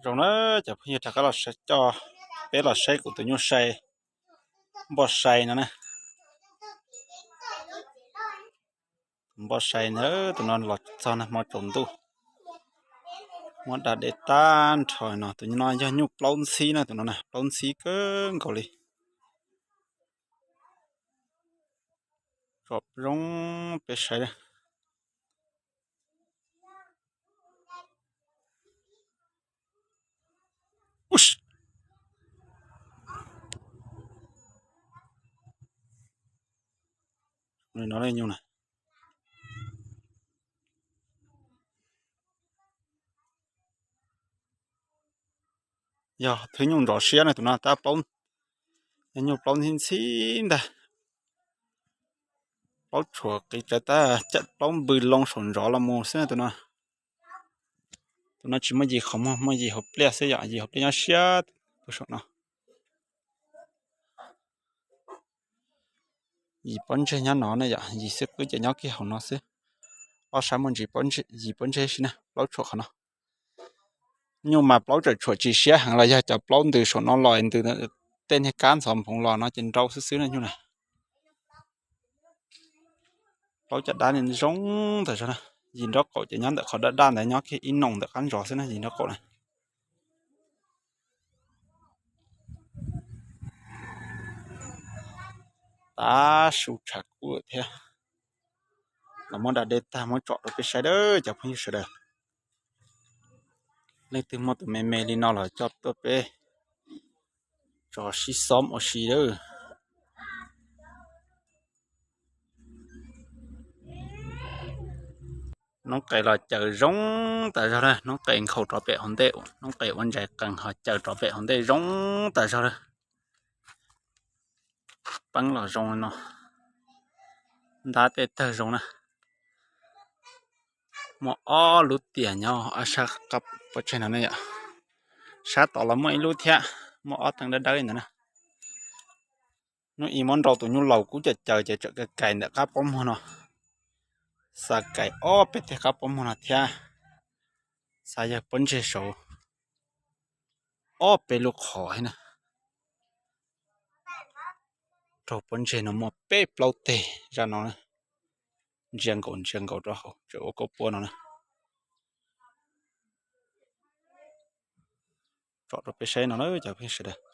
Zoo na, cov phooj ywg, rov qab los coj peb los saib kuv tus nyuj sai, npoj sai no na. Tus npoj sai ntawd, tus no los txog na hmo tsaus ntuj, muab da dej tag nrho no. Tus no yog nyuj plaub ntxhib na, tus no na plaub ntxhib kawg nkaus li. Tsom zoo peb saib. No nyuj na, yog thwb nyuj nrov siab na, tus no tab plaub, yog nyuj plaub ntxhib ntxhib ntag. Plaub tshuam qiv tsawv tab, plaub npws loo saum ntsov los mus xwb na tus no. Tus no tsis muaj yim qhov muag, muaj yim hauv pliaj xwb yom, yim hauv pliaj nyob siab puag saum no. Yim pob ntseg nyob no ne yom, yim xwb qwb ces nyob kiag hauv no xwb. Ob sab muaj ntsis, yim pob ntseg si na, plaub tshuam qhov no. Nyuj mas plaub tseem tshuam tsis siab heev los yog cov plaub ntws saum no los ntws tej niag kab ntxhov nphoov los no ces nrau xwb xwb na nyuj na. Plaub caj dab zoo tas zog na. Yim nraub qaum ces nyob ntawm qhov daj daj ntawd, nyob kiag ib noos ntawm qab ntsos xwb na, yim nraub qaum na. Tav su tshav kub thiab. Los muab da dej tag muab tsom rau peb saib dawb cov phooj ywg sawv daws. Leej twg muaj tus me me li no los coj tuaj peb tso sib xoob ua si lawm. Noob qes los caws zoo tas zog na, noob qes nkhaus rov pem hauv ntej, noob qes ua ntsais qees ho caws rov pem hauv ntej zoo tas zog lawm. Peeb los zoo no, ntab tej tawg zoo na. Muaj ob lub tiam nyob ob sab qab pob tseg no ne yom. Sab tod los muaj ib lub thiab, muaj ob teev dawb dawb ntawd na. Hnub ib muab nrau tus nyuj laus kub caws caws ces tseem kais kais ntawm qab pob muag no. Xav kais ob peb teg qab pob muag no thiab. Xav yawg pob ntseg saud ob peb lub qhov na. Raug pob ntseg no muaj peb plaub teg zaj no, ntsia nkaus ntsia nkaus rau hauv tseem ua kauj puab no na. Tsom rau peb saib no na cov phooj ywg sawv daws.